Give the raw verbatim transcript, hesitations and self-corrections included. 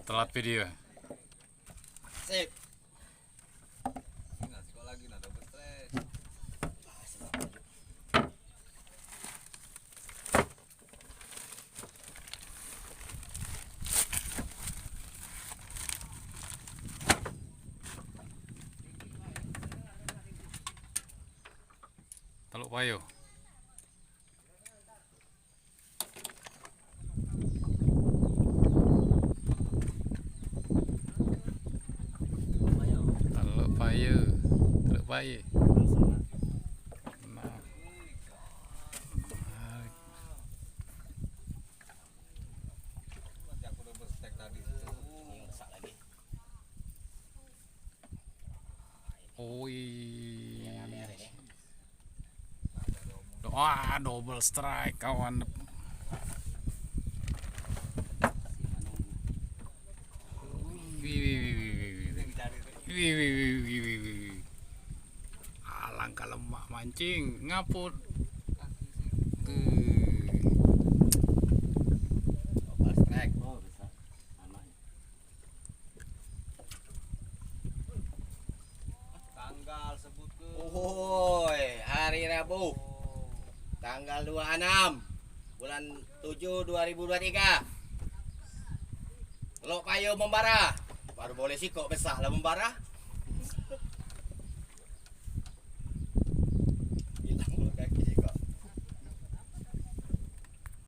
Telat video. Sip. Teluk Payo. Teluk Payo. Teluk Payo. Nah. Oi. Wah, double strike, kawan. Wih, wih, wih. Alangkah lemak mancing, ngaput. Wih. Double strike. Tanggal sebut ke. Oi, hari Rabu. Tanggal dua enam bulan tujuh dua ribu dua tiga. Teluk Payo membara. Baru boleh sikok besar lah membara.